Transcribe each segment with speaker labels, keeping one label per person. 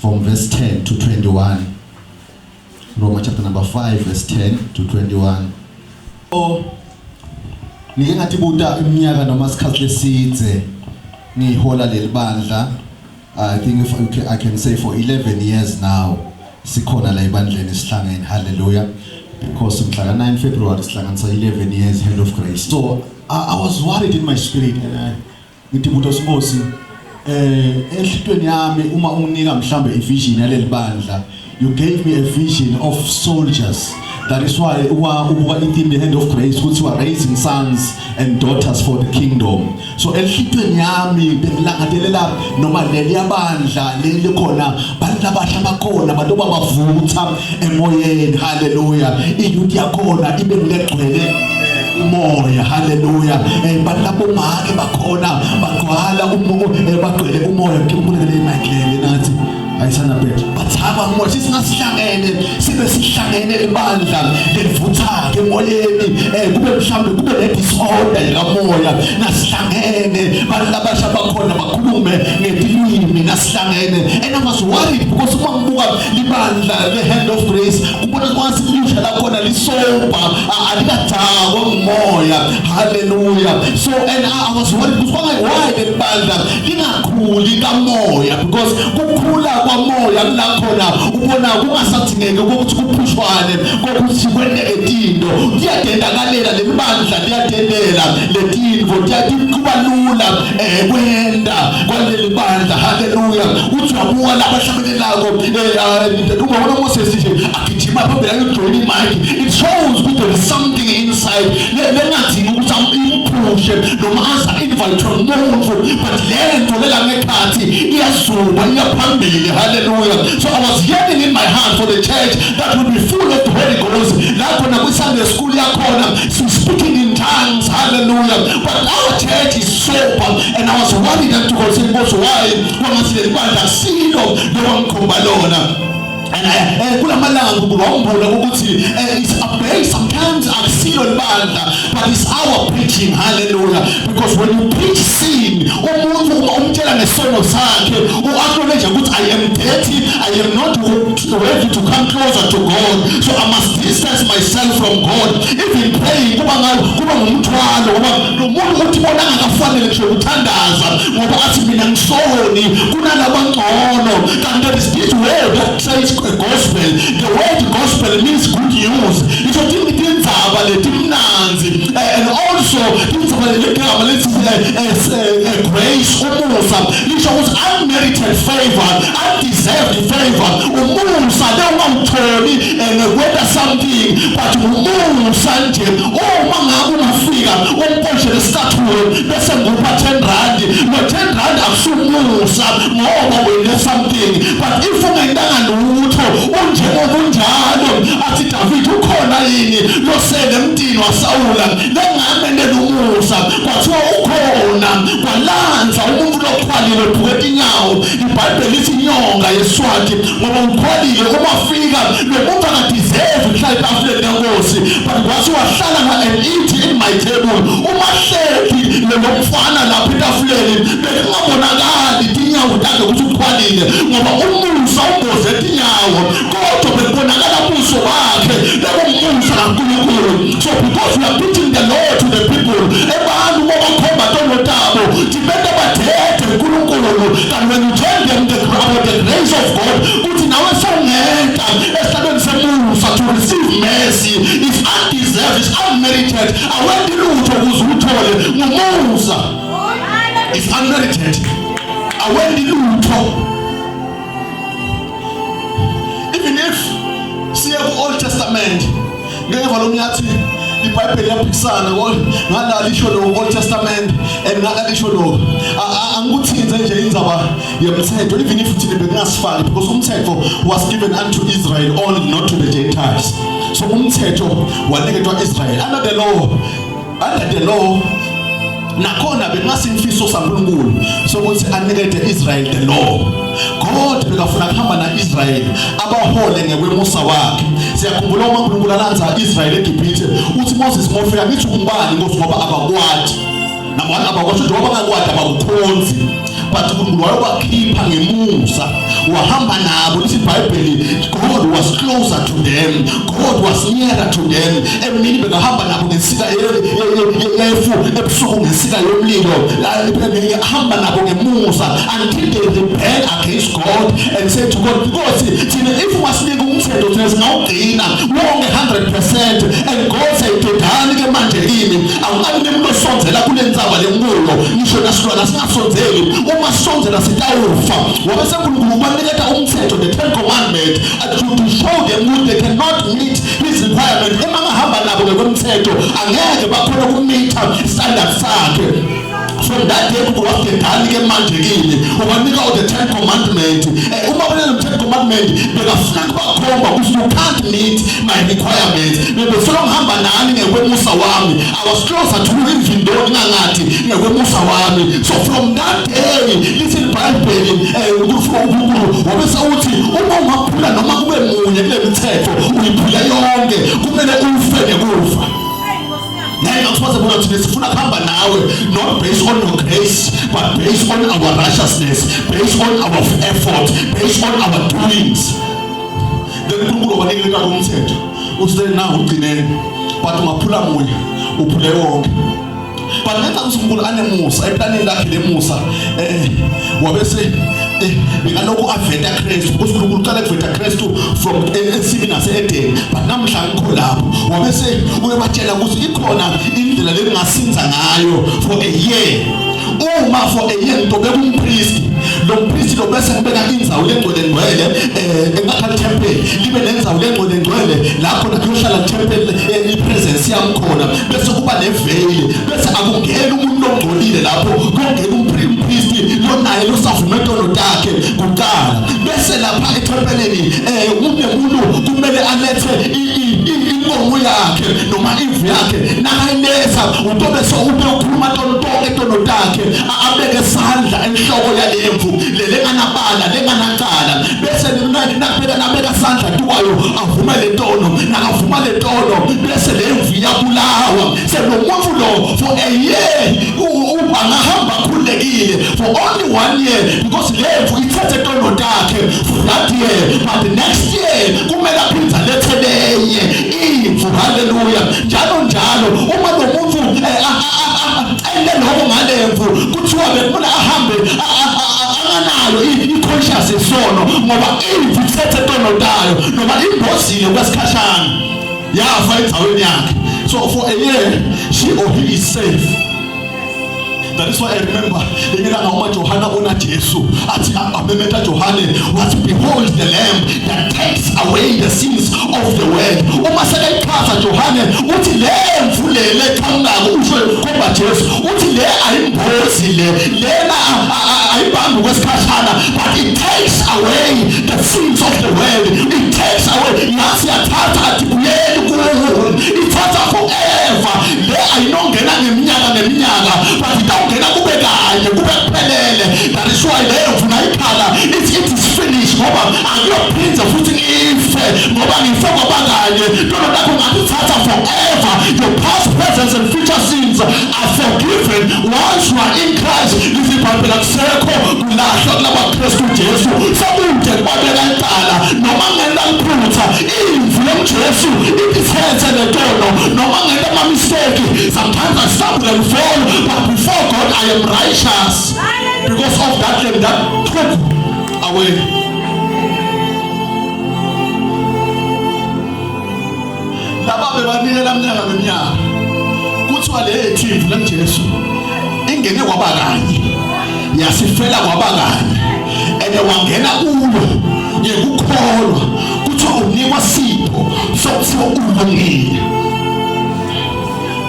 Speaker 1: from verse 10 to 21. Roma chapter number 5 verse 10 to 21. Oh, ngike ngatibuta iminyaka noma isikhathi lesidze ngihola leli bandla. I think if I can say for 11 years now sikhona la ebandleni sihlangene. Hallelujah. Because mhla ka 9 February sihlanganisa 11 years Hand of Grace. So I was worried in my spirit and I ngithi buto Nkosi, enhlitweni yami uma unginika mhlambe ivision yaleli bandla, you gave me a vision of soldiers. That is why uma ubuka i-theme, the Hand of Grace, kuthiwa "Raising sons and daughters for the kingdom." So enhlitweni yami bengilangatelela noma leli yabandla leli khona bantu abasha bakhona, abantu babavutha emoyeni. Haleluya. I-youth yakhona ibe ngilegcwele umoya. Haleluya. Bantu labomake bakhona bagcwala umoya, bagcwele umoya. Ngikubulele imic le nathi ayisana bethu bathaba umoya. Sisingasihlangene, sibe sihlangene libandla lelivutha emoyeni, kube mhlambe kube ne disorder yikamoya nasihlangene, bantu labasha bakhona bakhulume ngetilwimi nasihlangene. And I was worried because uma ngibuka libandla le Hand of Grace, kubona kwasi lusha lakhona lisoba, alikadakwa ngumoya. Hallelujah. So and I was worried because why lelibandla lingakhuli kamoya? Because kukhula kwamoya kula khona ubona kungasadingeki ukuthi kuphushwane, kokuthi kwenteke tinto, kuyadendakalela lelibandla, liyadendela letinto, kuba lula kwenda kwaleli bandla. Haleluya. Uthi wabuka labahlabelelako, ubona Moses nje agijima phambili ayojoyina imic, it shows ukuthi there is something inside lengadingi ukuthi imphushe noma aza invite umuntu, but lento lela ngekhathi iyazuba iyaphambili. Hallelujah. So I was yearning in my heart for the church that would be full of the Holy Ghost, la khona kwi-Sunday school yakhona speaking in tongues. Hallelujah. But our church is sober and I was worried unto God, saying, "Nkosi, why kwangathi leli bandla silo lowangikhomba lona?" And kulamalanga uNkulunkulu wambula ukuthi it's a base sometimes akusilo libandla, but it's our preaching. Hallelujah. Because when you preach sin, umuntu uma umtshela ngesono sakhe, u-acknowledge ukuthi I am dirty, I am not ready to come closer to God, so I must distance myself from God. Even praying kuba kuba ngumthwalo, ngoba lo muntu uthi bona angakafanele ngisho ukuthandaza, ngoba athi mina ngisoni kunalabangcono. Kanti there is this word that says gospel. The word gospel means good news. Isho tindzaba letimnandzi, and also tindzaba legama lethi grace, umusa, lisho ukuthi unmerited favor, undeserved favor, umusa lewungawutholi ngekwenta something, but umusa nje. Uma ngabe ungafika umposhe lesicathulo bese ngupha 10 rand, lo 10 rand akusumusa ngoba wene something, but if ungentanga lutho, unjengoba unjalo. Athi David, "Ukhona yini losele emntini waSawula lengamendela umusa?" Kwathiwa ukhona. Kwalanza umuntu lokhwalile, ubhuke inyawo. IBhayibheli lithi inyonga yeswati, ngoba ukhwalile. Uma fika lo muntu akadeserve ukuhlala etafuleni lenkosi, but kwathi wahlala and eat in my table. Uma hleli lo mfana lapha etafuleni, bekungabonakali tinyawo takhe ukuthi ukhwalile, ngoba umusa umboze tinyawo, kodwa bekubonakala buso bakhe lekumusa kaNkulunkulu. So because we are preaching the law to the people, abantu bobakhomba tono tabo tibente bathethe uNkulunkulu. Kanti when you tell them about the grace of God, kuthi nawe sewungenta esihlalweni semusa to receive mercy, is undeserved, is unmerited. Awendi lutho ukuze uthole, ngumusa, is unmerited, awendi lutho. Even if siye ku-Old Testament, ngeke lo ngiyathi iBhayibheli liyaphikisana, ngala lisho lo Old Testament and ngala lisho lo. Angikuthinze nje indzaba yemthetho, even if thina bekungasifaki, because umthetho was given unto Israel only, not to the Gentiles. So umthetho waniketwa Israel under the law. Under the law nakhona bekungasimfiso saNkulunkulu sokuthi anikete Israel the law. God bekafuna kuhamba na Israel, abahole ngekwemusa wakhe. Siyakhumbula uma uNkulunkulu alanza Israel eGibhithe, uthi Moses mofika ngithi ungubani, Nkosi? Ngoba abakwati nabona, abakwati njengoba bangakwati, abakukhonzi. But uNkulunkulu wayobakhipha ngemusa, wahamba nabo. Lithi iBhayibheli, God was closer to them, God was nearer to them. Emini bekahamba nabo ngensika yefu, ebusuku ngensika yomlilo, hamba nabo ngemusa until they rebel against God and say to God, because thina if wasinika umthetho thina singawugcina wonke 100%. And God said, "Dodani ke manje kimi, awungabi nemuntu osondzela kule ntsaba lenkulu, ngisho nasilwana singasondzeli, uma sisondzela sitawufa." Wabe seNkulunkulu ubaniketa umthetho, the Ten Commandment, to show them ukuthi they cannot meet his requirement. Uma ngahamba nabo ngokomthetho angeke bakhona ukumitha standard sakhe. From that day uNkulunkulu wasidedani ke manje kini, ubanika the Ten Commandment. Uma banele Ten Commandment, bekafuna kubakhomba ukuthi you can't meet my requirements. Bebefuna ngihamba nani ngekwemusa wami. I was closer to you even though ngingangathi ngekwemusa wami. So from that day, lithi iBhayibheli, uNkulunkulu wabese uthi uma ungaphula noma kube munye kule mithetho, uyiphula yonke, kumele ufe nekufa. Naye ngakusibaze bona thina sifuna kuhamba nawe not based on your grace, but based on our righteousness, based on our effort, based on our doings. Then uNkulunkulu wabanika umthetho, uthi na ugcineni, but ungaphula munye uphule wonke. But ngenxa ukuthi uNkulunkulu anemusa, eplanini lakhe lemusa, wabese bekalokhu aveta Kristu, because uNkulunkulu uqala kuveta Kristu from ensimini nase-Eden. But namhla ngikho lapho, wabese uyabatshela ukuthi ikhona indlela lengingasinza ngayo for a year. Uma for a year ngitobeka umpristi, lo mpristi lo bese ngibeka indzawo lengcwele ngcwele, engakha temple libe nendzawo lengcwele ngcwele la khona kuyohlala temple, ipresence yami khona, bese kuba neveil, bese akungena umuntu longcolile lapho, kuyongena umpristi lonaye losavume tono takhe kuqala. Bese lapha ethempelini umuntu kumele alethe inkomo yakhe noma imvu yakhe. Nakayiletha utobe so ube ukhuluma tono tonke tono takhe, abeke sandla enhloko yalemvu lelenganabala lenganacala, bese nakubeka nabeka sandla tukwayo avume le tono. Nakavuma le tono, bese lemvu iyabulawa. Selo muntu lo for a year angahamba akhululekile, for only one year, because lemvu ithethe tono takhe for that year. But the next year kumele aphinde alethe lenye imvu. Haleluya! Njalo njalo uma lo muntu ende lokho ngalemvu, kuthiwa bekumele ahambe anganayo i-conscious yesono, ngoba imvu ithethe tono tayo noma imbozile kwesikhashana, yafa endaweni yakhe. So for a year she or he is safe. That is why I remember ilanga uma Johana ona Jesu, athi amemeta Johane wathi, "Behold the lamb that takes away the sins of the world." Uma sekayichaza Johane uthi le mvu le leqhamukako, usho khomba Jesu, uthi le ayimbozi le, lena ayibambi kwesikhashana, but it takes away the sins of the world. It takes away, ngathi yathatha, athi buyeli kuwo, ithatha forever. Le ayinongena ngeminyaka ngeminyaka, but itawungena kube kanye kube kuphelele. That is why leyo mvuna ikhala ithi, "It is finished," ngoba akuyophinde futhi ngife, ngoba ngife ngoba kanye tono takho ngatithatha forever. Your past, present and future sins are forgiven once you are in Christ. Lithi iBhayibheli akusekho kulahlwa kulaba Kristu Jesu. Sekude kubabeka icala noma ngenta liphutha, imvu yomJesu itithethe letono. Noma ngenta ama-mistake, sometimes I stumble and fall, but before God I am righteous because of that lamb that took away. Laba bebanikela mnyaka ngeminyaka, kuthiwa le yethu lenJesu ingene kwaba kanye, yasifela kwaba kanye, ene wangena kulo ngekukholwa, kuthiwa unikwa sipho sokuthiwa ulungile.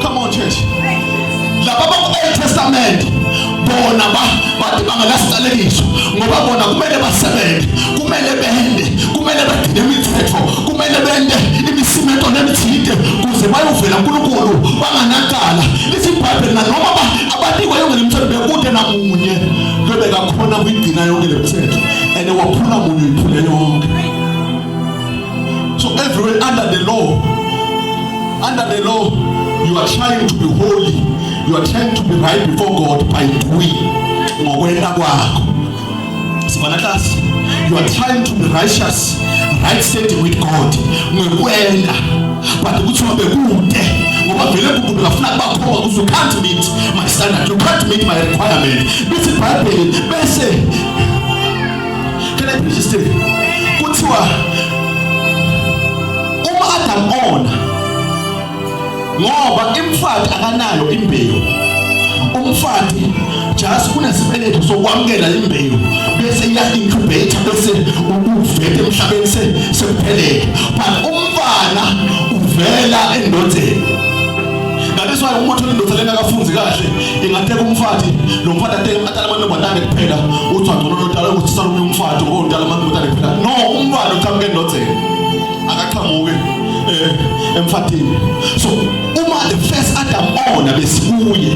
Speaker 1: Come on, church. Laba baku-Old Testament bona bathi bangenasicalekiso, ngoba bona kumele basebenze, kumele bende, kumele bagcine imithetho, kumele bende imisimeto nemithide kuze bayovela uNkulunkulu banganacala. Lithi iBhayibheli nanoma abanikwa yonke le mithetho, bekude namunye lobekakhona kuyigcina yonke le mithetho, and waphula munye uyiphule yonke. So everywhere under the law, you are trying to be holy, you are trying to be right before God by doing. Ngokwenta kwakho. Sibona class, you are trying to be righteous, right standing with God ngokwenta, but kuthiwa bekude ngoba vele uNkulunkulu afuna kubakhomba ukuthi you can't meet my standard, you can't meet my requirement. Lithi iBhayibheli bese, can I preach this thing? Kuthiwa uma Adam ona, ngoba imfati akanayo imbewu, umfati just kunesibeletho sokwamukela imbewu bese iya incubate bese uvete emhlabeni sekuphelele, but umfana uvela endodeni. That is why uma uthola indoda lengakafunzi kahle ingateka umfati, lo mfati ateke atala amantombazane kuphela, uthi angcono lotala ukuthi sala umfati ngoba utala amantombazane kuphela. No, umfana uqhamuke endodeni, akaqhamuke emfatini. So uma the first Adam ona, besikuye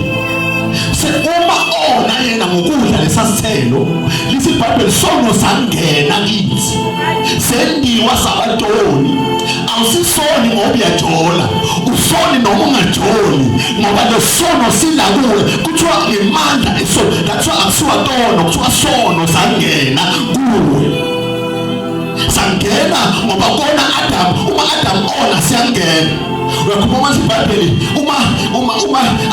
Speaker 1: se uma ona yena ngokudla lesasithelo, lithi iBhayibheli sono sangena kithi, sendiwa sabatoni. Awusisoni ngoba uyajola, usoni noma ungajoli, ngoba lo sono sila kuwe. Kuthiwa ngemandla esono, that's why akusiwa tono, kuthiwa sono sangena kuwe, sangena ngoba kona Adam. Uma Adam ona, siyangena. Uyakhuluma manje iBhayibheli, uma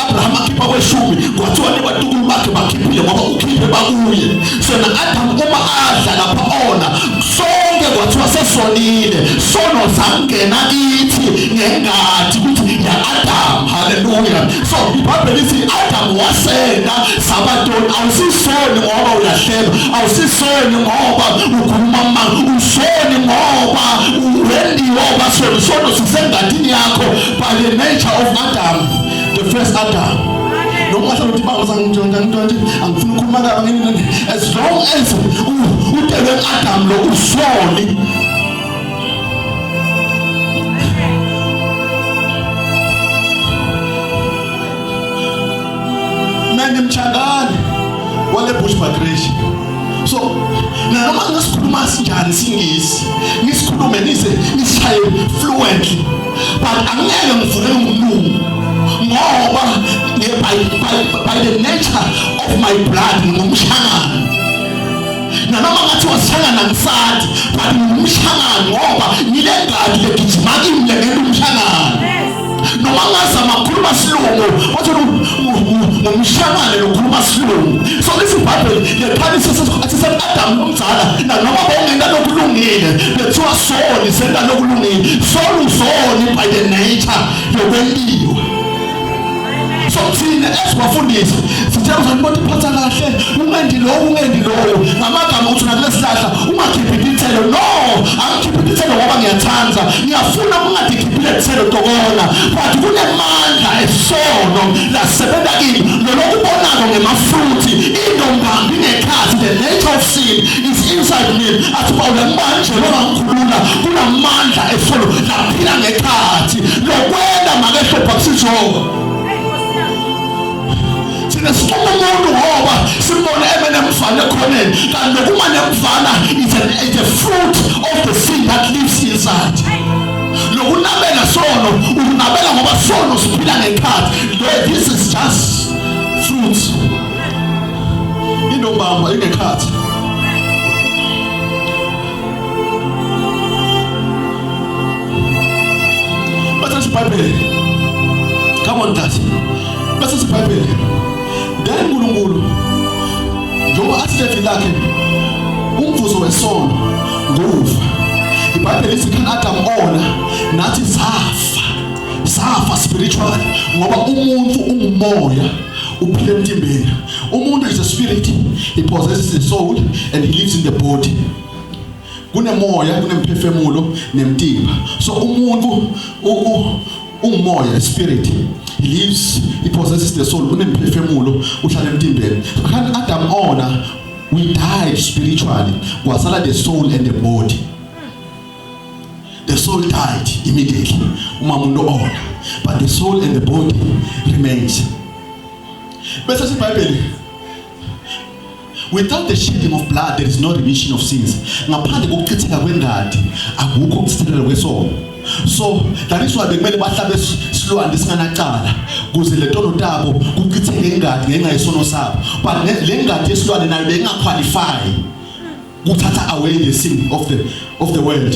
Speaker 1: Abraham akhipha kweshumi, kwathiwa nebatukulu bakhe bakhiphile ngoba ukhiphe bakuye. So na Adam uma adla lapha ona, sonke kwathiwa sesonile, sono sangena kithi ngengadi ukuthi ya Adam. Haleluya. So iBhayibheli lithi Adam wasenda sabatoni. Awusisoni ngoba uyahleba, awusisoni ngoba ukhuluma amanga, usoni ngoba wendiwa ubasoni. Sono sisengadini yakho by the nature of Adam, the first Adam. Noma ungahlala uthi baba sangintshontsha ngintshontshe, angifuni ukukhuluma kabi ngini, as long as utelwe Adam lo, usoni. Mina mchangani wale Bushbuckridge, so noma ngisikhuluma sinjani singisi, ngisikhulume nise nishaye fluently, but angeke ngivulele umlungu ngoba by the nature of my blood ngumshangane. Nanoma ngathi wasishangana ngisathi, but ngumshangane ngoba ngilengadi legijima kimi lengena umshangane. Noma ngazama ukukhuluma silungu, bathi ngumshangane lokhuluma silungu. So this iBhayibheli leqalisa athi Adam umzala, nanoma bongena lokulungile, bethiwa soni senta lokulungile, sona usoni by the nature yokwentiwa. So thina esibafundisi sitshela ukuthi kodwa iphatha kahle, ungendi lo, ungendi loyo, ngamagama ukuthi nakulesihlahla ungakhiphi ithelo. No, angikhiphi ithelo ngoba ngiyathanda, ngiyafuna ungadikhiphile ithelo tokona, but kunemandla esono lasebenza kimi lolokubonako ngemafruit indombambi ngekhathi. The nature of sin is inside me. Athi Pawula ngibanje noma ngikhulula, kunamandla esono laphila ngekhathi lokwenda makehlopha kusijoba. Thina sifuna umuntu ngoba simbone ebe nemfana ekhoneni, kanti lokuma nemfana is a fruit of the sin that lives inside. Lokunabela sono ukunabela ngoba sono siphila ngekhathi. This is just fruit, indombamba ingekhathi. Bese iBhayibheli, come on that, bese iBhayibheli then uNkulunkulu njengoba athi levini lakhe umvuzo wesono ngufa. iBhayibheli lithi kan Adam ona, nathi safa, safa spiritually, ngoba umuntu ungumoya uphila emtimbeni. Umuntu is a spirit, he possesses the soul and he lives in the body. Kunemoya, kunemphefumulo nemtimba. So umuntu ungumoya, spirit, he lives, he possesses the soul, unemphefumulo, uhlala emtimbeni. Kan Adam ona, we died spiritually, kwasala the soul and the body. The soul died immediately uma umuntu ona, but the soul and the body remains. Bese iBhayibheli, without the shedding of blood there is no remission of sins. Ngaphandle kokuchitheka kwengadi akukho ukuthethelelwa kwesono. So that is why bekumele bahlabe isilwane singanacala kuze le tono tabo kuchitheke ingadi ngenxa yesono sabo. But le ngadi yesilwane nayo bengaqualify kuthatha away the sin of the world.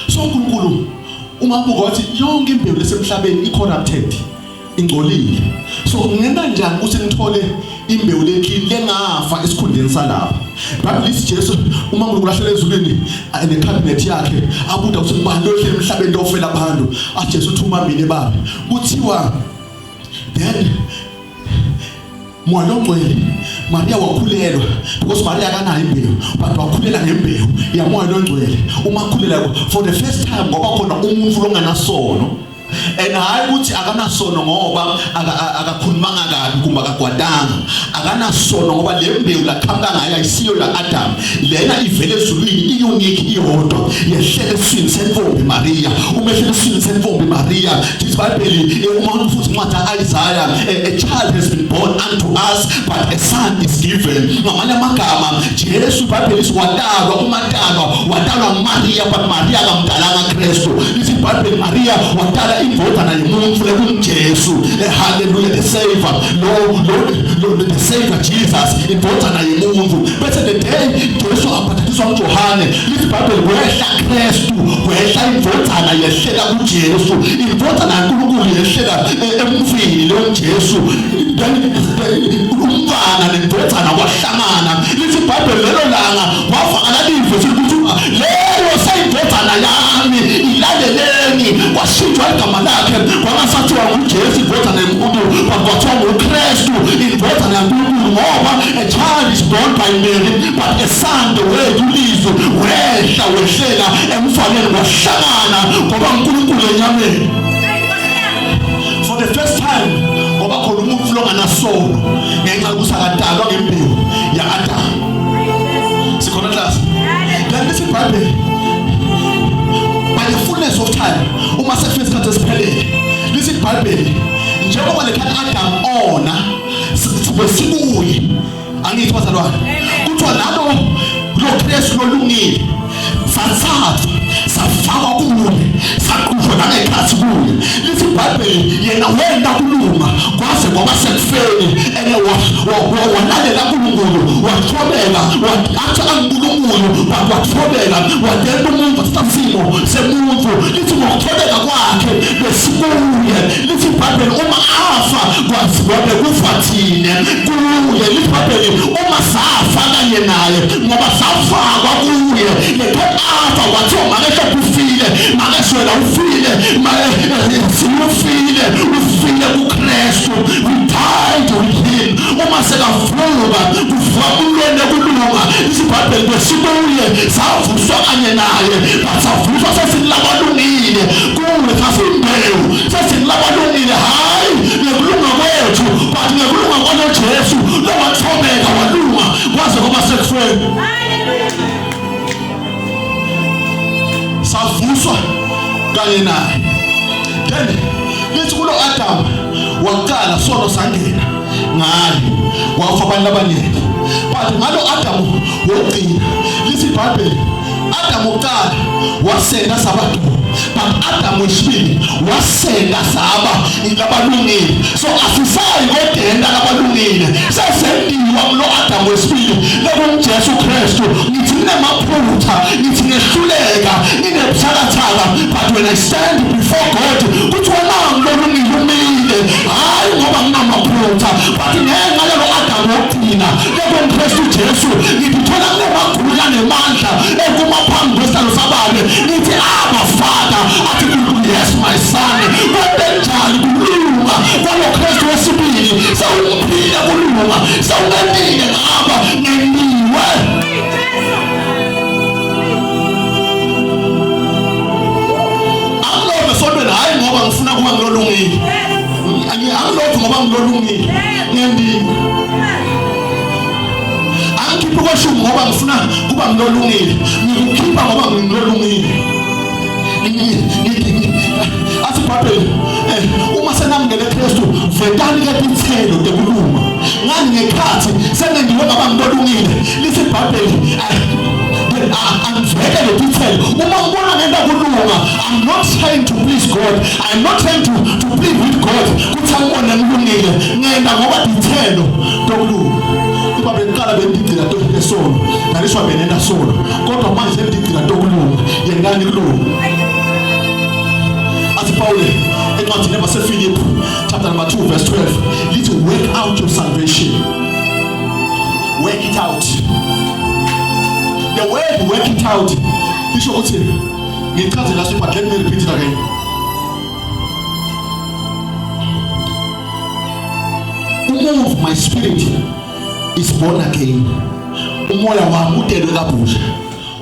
Speaker 1: So uNkulunkulu uma buka wathi yonke imbewu lesemhlabeni i-corrupted, ingcolile, so ngena njani ukuthi ngithole imbewu leclean lengafa esikhundleni salapha? Bible lithi Jesu uma uNkulunkulu ahlele ezulwini necabinet yakhe, abuda ukuthi ngubani lo ohleli emhlabeni ofela abantu, aJesu uthuma mina baba. Kuthiwa then Moya ongcwele, Maria wakhulelwa, because Maria akanayo imbewu, but wakhulela ngembewu yaMoya ongcwele. Uma akhulela for the first time, ngoba khona umuntu longanasono, and hayi ukuthi akanasono ngoba akakhulumanga kabi kumbe akagwadanga, akanasono ngoba le mbewu laqhamuka ngayo ayisiyo la Adam, lena ivele ezulwini, i-unique, iyodwa, yehlele esiswini sentombi Maria. Uma ehlele esiswini sentombi Maria, lithi iBhayibheli, uma ufuthi incwadi ka-Isaiah, a child has been born unto us, but a son is given. Ngamanye amagama, Jesu, iBhayibheli lithi watalwa, umatalwa watalwa Maria, but Maria akamdalanga Kristu. Lithi iBhayibheli Maria watala indodana yomuntu lekunguJesu. Hallelujah, the savior, lo the savior Jesus, indodana yomuntu. Bese the day Jesu abhaptizwa nguJohane, lithi iBhayibheli kwehla Kristu, kwehla indodana, yehlela kuJesu, indodana kaNkulunkulu yehlela emfini leyo Jesu. Then umntwana nendodana kwahlangana. Lithi iBhayibheli lelo langa kwavakala live ukuthi leyo seyindodana yami, ilaleleni. Kwashintshwa igama lakhe, kwangasathiwa nguJesu indodana yomuntu, but kwathiwa nguKristu indodana yaNkulunkulu, ngoba a child is born by Mary, but a son, the word, ulizwi, wehla, wehlela emfaneni, kwahlangana ngoba uNkulunkulu enyameni. For the first time ngoba khona umuntu longanasono ngenxa yokuthi akadalwa ngembewu ya-Adamu. Sikhona, class? Then lithi iBhayibheli by the fullness of time, uma sekufika isikhathi esiphelele, lithi iBhayibheli njengoba lekhani Adam ona besikuye, angithi bazalwane, kuthiwa nalo lo Kristu lolungile sathathwa, safakwa kuye, saqhushwa nangekhathi kuye. Lithi iBhayibheli yena wenda kulunga kwaze kwaba sekufeni, ene walalela uNkulunkulu, wathobeka, athi anguNkulunkulu, wathobeka, wadela umuntu, wathatha isimo semuntu. Lithi ngokuthobeka kwakhe besikuye, lithi iBhayibheli uma afa kwabe kufa thina kuye. Lithi iBhayibheli uma safa kanye naye ngoba safakwa kuye, lethe afa kwathiwa makehla ufile, makeshwela ufile, ufile, ufile kuKristu. We died with him. Uma sekavuka, kuvuka umlwene kulunga. IsiBhayibheli besibuye savuswa kanye naye, but savuswa sesilabalungile kuwe, sasimbewu, sesilabalungile, hayi ngekulunga kwethu, but ngekulunga kwalo Jesu lowathobeka, walunga kwaze kwaba sekufeni. Savuswa kanye naye. Then lithi kulo Adam waqala sono sangena ngaye, wafa abantu abaningi, but ngalo Adam wogcina, lithi iBhayibheli Adam uqala wasenda sabadumo, but Adam wesibili wasenda saba labalungile. So asisayi kodenda labalungile, sesendiwa kulo Adam wesibili lokunguJesu Kristu. Ngithi nginamaphutha, ngithi ngehluleka, nginebuthakathaka, but when I stand before God, kuthiwa nangu lolungile umile, hayi ngoba nginamaphutha, but ngenxa yalo Adam wokugcina lokunguKristu Jesu. Ngithola kunemagunya nemandla ekuma phambi kwesihlalo sababe, ngithi, "Abba, Father." Athi uNkulunkulu, "Yes, my son." Kwenzenjani kulunga kwalo Kristu wesibili? Sewungiphile kulunga, sewungentile ngaba ngendiwe. Angilove esontweni hayi ngoba ngifuna kuba ngilolungile, angilove ngoba ngilolungile, ngendiwe. Angikhiphi kweshumi ngoba ngifuna kuba ngilolungile, ngikukhipha ngoba ngilolungile. Athi iBhayibheli uma senamukele Kristu, vetani ke tithelo tekulunga. Ngani? Ngekhathi sengendiwe ngaba ngilolungile, lithi iBhayibheli angiveke letithelo. Uma ngibona ngenta kulunga, I'm not not trying to please God. I am not trying to plead with God ukuthi angibone ngilungile. Ngenda ngoba dithelo tokulunga. Kuba bengiqala bendigcina tokulesono. Naliswa benenda sono. Kodwa manje sendigcina tokulunga. Yendani kulunga. Athi Paul encwadini yabaseFilipi chapter number 2 verse 12 lithi work out your salvation. Work it out. The word work it out lisho ukuthi ngichaze last week but let me repeat it again. Move my spirit is born again. Umoya wami udelwe kabusha.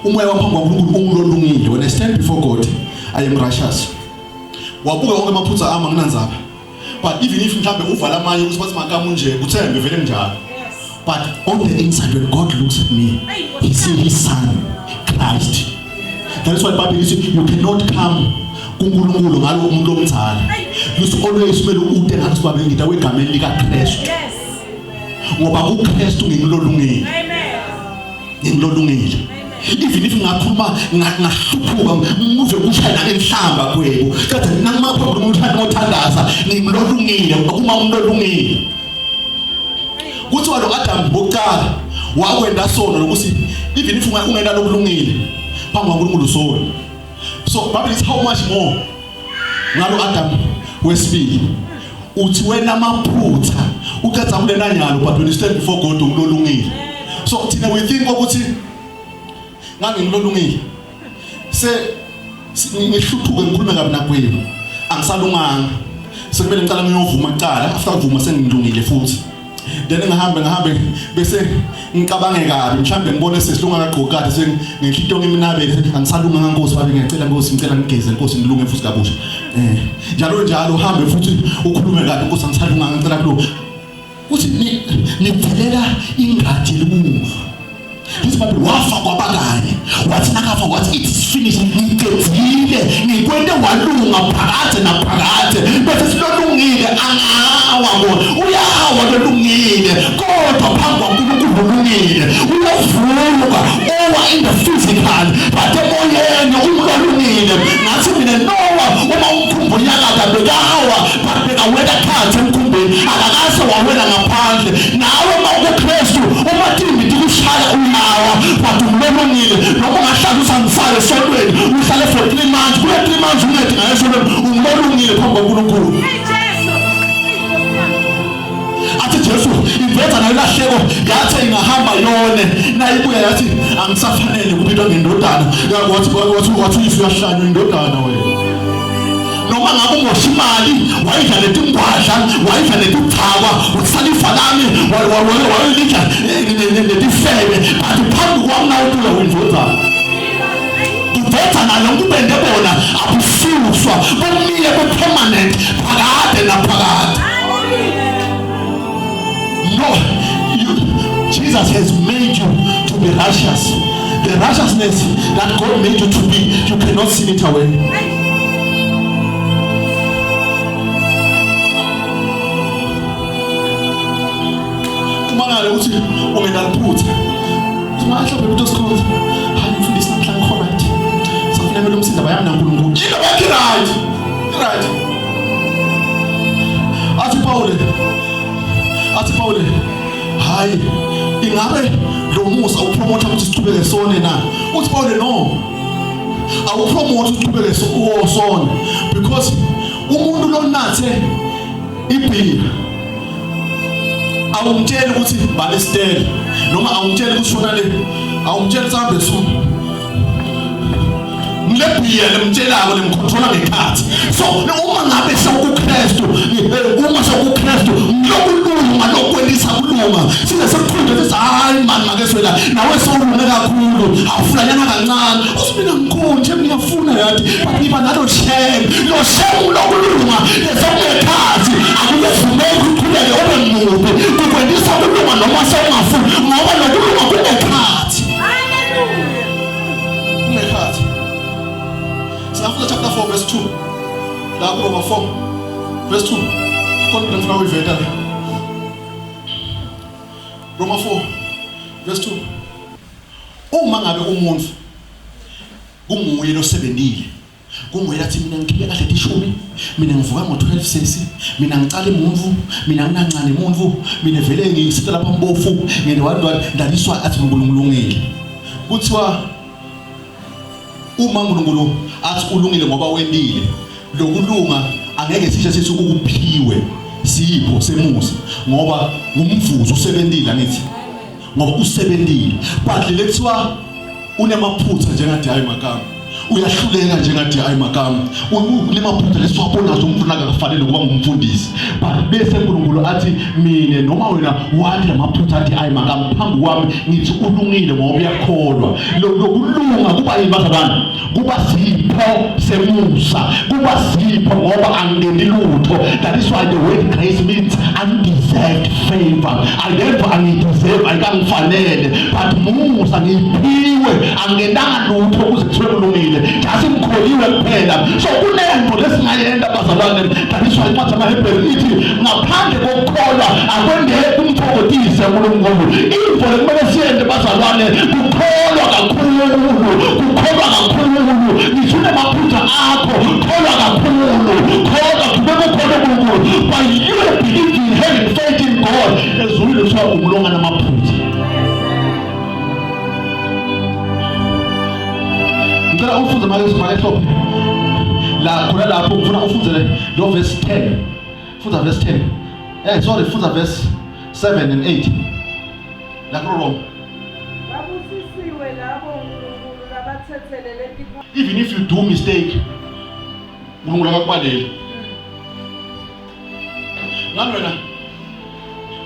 Speaker 1: Umoya wami phambi kwaNkulunkulu ungilolungile. When I stand before God, I am righteous. Wabuka wonke amaphutha ami anginandzaba. But even if mhlambe uvala amanye ukuthi bathi makamu nje uthembe vele njalo. But on the inside when God looks at me, he sees his son Christ. That is why Bible says you cannot come kuNkulunkulu ngalo umuntu omdala. You always kumele ute ngathi babe ngida wegameni lika Kristu. Ngoba kuKristu ngingilolungile. Amen. Ngilolungile. Even if ngakhuluma ngahluphuka ngimuve kushaya inhlamba kwebo. Kodwa nangimapha umuntu othandaza ngimlolungile uma umuntu olungile. Kuthiwa lo Adam bokuqala wakwenda sono lokuthi even if ungena lokulungile phambi kwaNkulunkulu sono. So Bible is how much more ngalo Adam wesibili uthi wena amaphutha uqeda kulena nyalo but when you stand before God ungilolungile. So thina we think ukuthi ngangilolungile se ngihluthuke ngikhulume kabi nakwenu angisalunganga sekumele ngicala ngiyovuma kuqala after kuvuma sengilungile futhi then ngihambe bese ngicabange kabi mhlambe ngibone sesilunga kagqoki kade sengihlito ngiminabele angisalunganga Nkosi babe ngiyacela Nkosi ngicela ngigeze Nkosi ngilunge futhi kabusha njalo njalo uhambe futhi ukhulume kabi Nkosi angisalunganga ngicela kulunga uthi nithelela ingadi elibuvu. Lithi iBhayibheli wafa kwabakanye wathi nakafa wathi it is finished ngiqedile ngikwente walunga phakade naphakade bese silolungile angawa kona uyawa lolungile kodwa phambi kwaNkulunkulu ulungile uyavuka owa in the physical but emoyeni umlolungile ngathi mina Noah uma umkhumbi unyakaza bekawa but bekawela phansi emkhumbini akakase wawela ngaphandle nawe uma ukuKristu uma timbi tikushaya uyawa but umlolungile noma ungahlala usangisale esontweni uhlale for 3 months kule 3 months ungethi ngayo esontweni umlolungile phambi kwaNkulunkulu. Athi Jesu iveza nayo ilahleko yathi ingahamba yone nayibuya yathi angisafanele kubitwa ngendodana wathi wathi wathi uyifu uyahlanywa indodana wena noma ngabe umosha imali wayidla letingwadla wayidla letichakwa usala ifa lami wayolidla letifebe but phambi kwami nawe ubuya wendodana uveza nalo kubende bona abususwa bumile bu-permanent phakade naphakade. No, Jesus has made you to be righteous. The righteousness that God made you to be, you cannot sin it away. Kumangale ukuthi ungenaliphutha. Mhlawumbe umuntu osikhonza, hayi mfundisi namhla ngikho right. Safuneka lo msiza bayami naNkulunkulu. Into yakhe right. Right. Athi Paul hayi ingabe lo musa upromotha ukuthi siqhubeke sone na? Uthi Paul no. Awupromote uqhubeke sone because umuntu lonathe ibhiya awumtsheli ukuthi bhala isitele noma awumtsheli ukuthi shona le awumtsheli ukuthi hambe sona ngilebhiya lemtshelako lemcontrola ngekhathi. So uma ngabe sewukuKristu uma sewukuKristu lokulunga lokwelisa kulunga size sekuqhunde sithi hayi mani make swela nawe sewulunge kakhulu awufulanyana kancane uthi mina ngikhonje ngiyafuna yathi but ngiba nalo shame lo shame lokulunga lesokungekhathi akuvumeki uqhubeke ube mubi kukwelisa kulunga noma sewungafuni ngoba lokulunga kungekhathi. Kungekhathi. Singafunda chapter 4 verse 2. La kuRoma 4 verse 2. Khona ngifuna ukuyiveta la. Roma 4 verse 2. Uma ngabe umuntu kunguye losebentile Kunguye athi mina ngikhiphe kahle tishumi, mina ngivuka ngo-12 sesi, mina ngicala imuntu, mina nginancane imuntu, mina vele ngisitha lapha mbofu, ngene one one ndaliswa athi uNkulunkulu ulungile. Kuthiwa uma uNkulunkulu athi ulungile ngoba wendile, lokulunga angeke sishe sithi ukuphiwe sipho semusa ngoba ngumvuzo usebentile angithi ngoba usebentile but lele kuthiwa unemaphutha njengathi hayi makama uyahluleka njengathi hayi makama unemaphutha lesiwabona umuntu akafanele ukuba ngumfundisi but bese uNkulunkulu athi mina noma wena wathi lamaphutha athi hayi makama phambi kwami ngithi ulungile ngoba uyakholwa lokulunga kuba yini bazalwane Kuba sipho semusa, kuba sipho ngoba angingeni lutho. That is why the word grace means undeserved favor. Angeke angideserve, ayikangifanele, but musa ngiyiphiwe, angenanga lutho ukuze kuthiwe kulungile. Just ngikholiwe kuphela. So kunento lesingayenda bazalwane. That is why incwadi yamaHebheru ithi ngaphandle kokukholwa akwendeki umthokozise uNkulunkulu. Into lekumele siyende bazalwane kukholwa kakhulu kukholwa kakhulu ngisho unamaphutha akho kholwa kakhulu kholwa qhubeka ukholwa uNkulunkulu by you believing having faith in God ezulwini kuthiwa umlonga namaphutha ngicela ufunze make make hlophe la khona lapho ngifuna ufunze lo verse 10 funza verse 10 eh sorry funza verse 7 and 8 la kulo Roma
Speaker 2: Babusisiwe labo uNkulunkulu labathethelele
Speaker 1: even if you do mistake uNkulunkulu akakubaleli ngani wena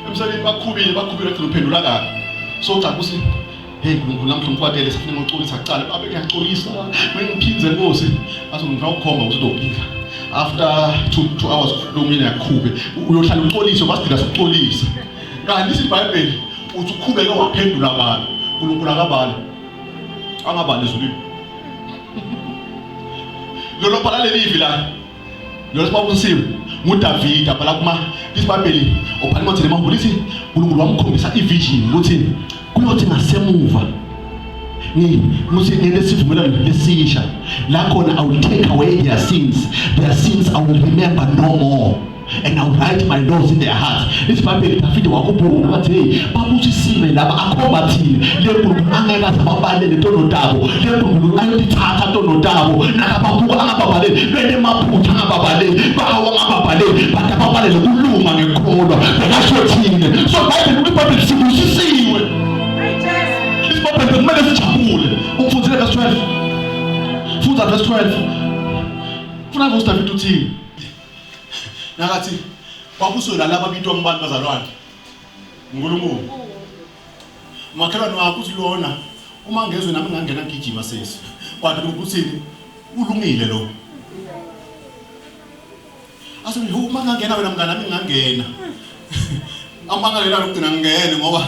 Speaker 1: emsebenzini bakhubile bakhubile gcina uphendula kabi so cha kusi hey uNkulunkulu namhla ngikwatele sifuna ngoxolisa kuqala babe ngiyaxolisa mengiphindze Nkosi athi ngifuna ukukhomba ukuthi uzophinda after 2 hours lo mina yakhube uyohlala uxolise basidinga sokuxolisa kanti isiBhayibheli uthi ukhubeke waphendula abantu uNkulunkulu akabali angabali ezulwini lolo bhala leli la lolo sibabusisiwe nguDavida bhala kuma isibhayibheli obhala incwadi lemahubo lithi uNkulunkulu wamkhombisa ivision ukuthi kuyothi ngasemuva ngithi ngeke sivumelane lesisha la khona I will take away their sins their sins I will remember no more and I will write my laws in their hearts. IsiBhayibheli Davide wakubona wathi hey babusisiwe laba akhomba thina le nkulunkulu angeke aze ababalele tono tabo le nkulunkulu ayotithatha tono tabo nakababuka angababaleli benemaphutha angababaleli bawa angababaleli but ababalele kulunga ngekholwa bekasho thina so iBhayibheli iBhayibheli sibusisiwe isiBhayibheli kumele sijabule umfundile verse 12 fundza verse 12 funa verse David uthini Nakathi kwakusola laba bitwa ngubani bazalwane? uNkulunkulu. Umakhelwane wakho uthi lona uma ngezwe nami ngangena ngigijima sesi. Kwathi ukuthini? Ulungile lo. Ase ngithi uma ngangena wena mngane nami ngangena. Amangangena lokugcina ngingene ngoba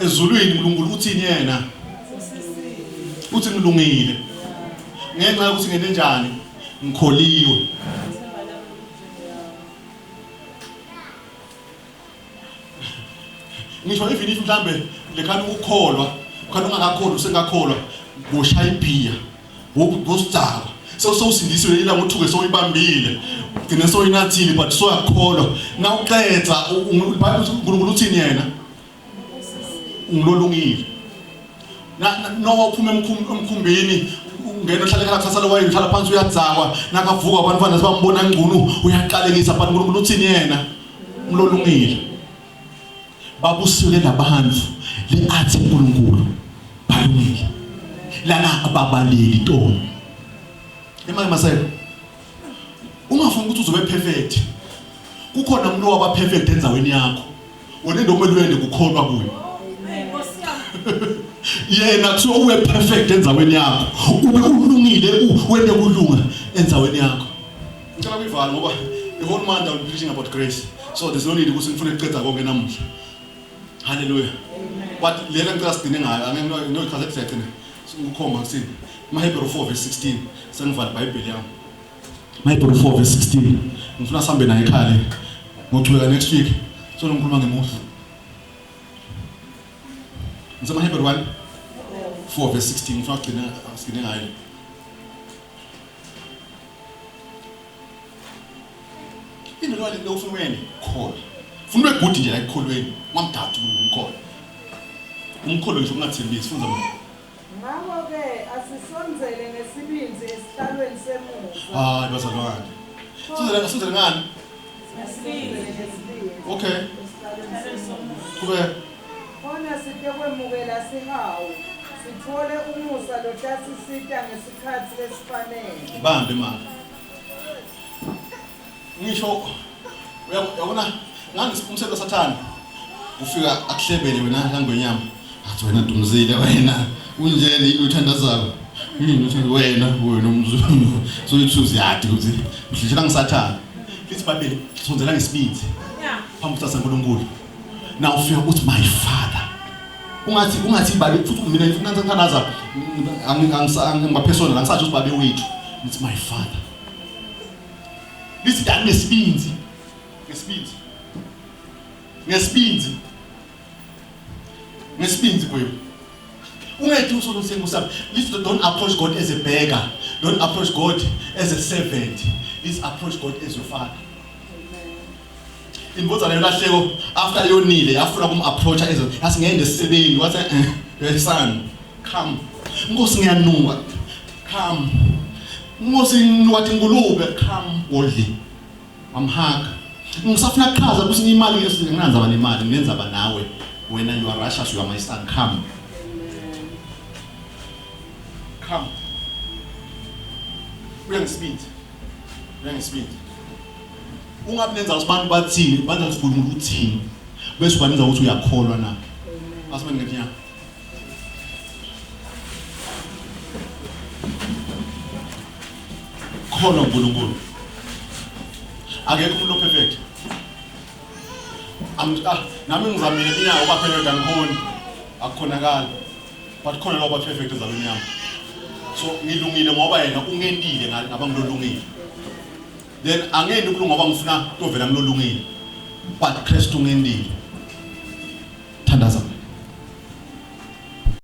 Speaker 1: ezulwini uNkulunkulu uthini yena? Uthi ngilungile. Ngenxa yokuthi ngene njani? Ngikholiwe. Ngisho even if mhlambe lekhani ukukholwa khona ungakakholwa usengakholwa ngoshaya ibhiya ngokusidakwa sewusindisiwe ilanga uthuke sewuyibambile ugcine soyinathile but soyakholwa nawuqedza uNkulunkulu uthini yena ungilolungile Noah uphuma emkhumbini ungena uhlale khala thatha lo wayini uhlala phansi uyadzakwa nakavuka abantwana sebambona ngcono uyaqalekisa but uNkulunkulu uthini yena umlolungile babusiwe labantu le athi uNkulunkulu balungile lana ababaleli tono Emake maseko. Ungafuni ukuthi uzobe perfect. Kukhona umuntu owaba perfect endaweni yakho. Wena into okumele uyende kukholwa kuye. Yena kuthiwa ube perfect endaweni yakho. Ube ulungile wende kulunga endaweni yakho. Ngicela kuyivala ngoba the whole month I will be preaching about grace. So there's no need ukuthi ngifune ukuqeda konke namuhla. Hallelujah. But lena ngicela sigcine ngayo angeke nginoyichaza kuthi Ukukhomba kusini? MaHebheru 4 verse 16. Sengivala iBhayibheli yami. MaHebheru 4 verse 16. Ngifuna sihambe naye ekhaya le. Ngochubeka next week. So ngikhuluma ngemusa. NgisemaHebheru 1 4 verse 16 ngifuna kugcina sigcine ngayo. Into leyo le ufuna uyene kholwa. Funa ube good nje la ekukholweni. Ungamdadi umkholo. Umkholo ngisho ungathembisi funza mina.
Speaker 2: Ngakho-ke asisondzele ngesibindzi esihlalweni semusa.
Speaker 1: Hayi bazalwane. Sondzele sondzele ngani?
Speaker 2: Asisondzele ngesibindzi.
Speaker 1: Okay.
Speaker 2: Esihlalweni semusa.
Speaker 1: Kube
Speaker 2: Khona sitekwemukela sihawu, sitfole umusa lotasisita ngesikhatsi lesifanele.
Speaker 1: Ibambe mama. Ngisho uyabona ngani umsebenzi kaSathane ufika akuhlebele wena langwenyama athi wena dumzile wena unjeni yini uthandazako yini uthanda wena wena umzulu so ithuzi yadi ukuthi uhlishela ngisathane lithi iBhayibheli sondzela ngesibindi phambi kukaNkulunkulu now ufika uthi my father ungathi ungathi babe futhi mina ngifuna ngithandaza angibapersonal angisathi ukuthi babe wethu ngithi my father lithi dani ngesibindi ngesibindi ngesibindi ngesibindi kuyo ungethi usolusengusabi lithi don't approach God as a beggar don't approach God as a servant let's approach God as your father indvodzana yolahleko after yonile yafuna kum-approacha as yathi ngeke ndisebeni wathi eh son come nkosi ngiyanuka come nkosi nginuka tingulube come boldly wamhaga ngisafuna kuchaza ukuthi imali nginandzaba nemali nginenzaba nawe wena you are righteous you are my son come come uyangisibindi uyangisibindi ungabi nenza ukuthi abantu bathini banza ukuthi uNkulunkulu uthini bese ubanenza ukuthi uyakholwa na asime ngenyanga kholwa uNkulunkulu akekho umuntu operfect am ah, nami ngizamile iminyaka uba perfect angikhoni akukhonakali but khona lo perfect ezalweni yami so ngilungile ngoba yena ungentile ngaba ngilolungile then angeni ukulunga ngoba ngifuna tovela ngilolungile but Kristu ungendile.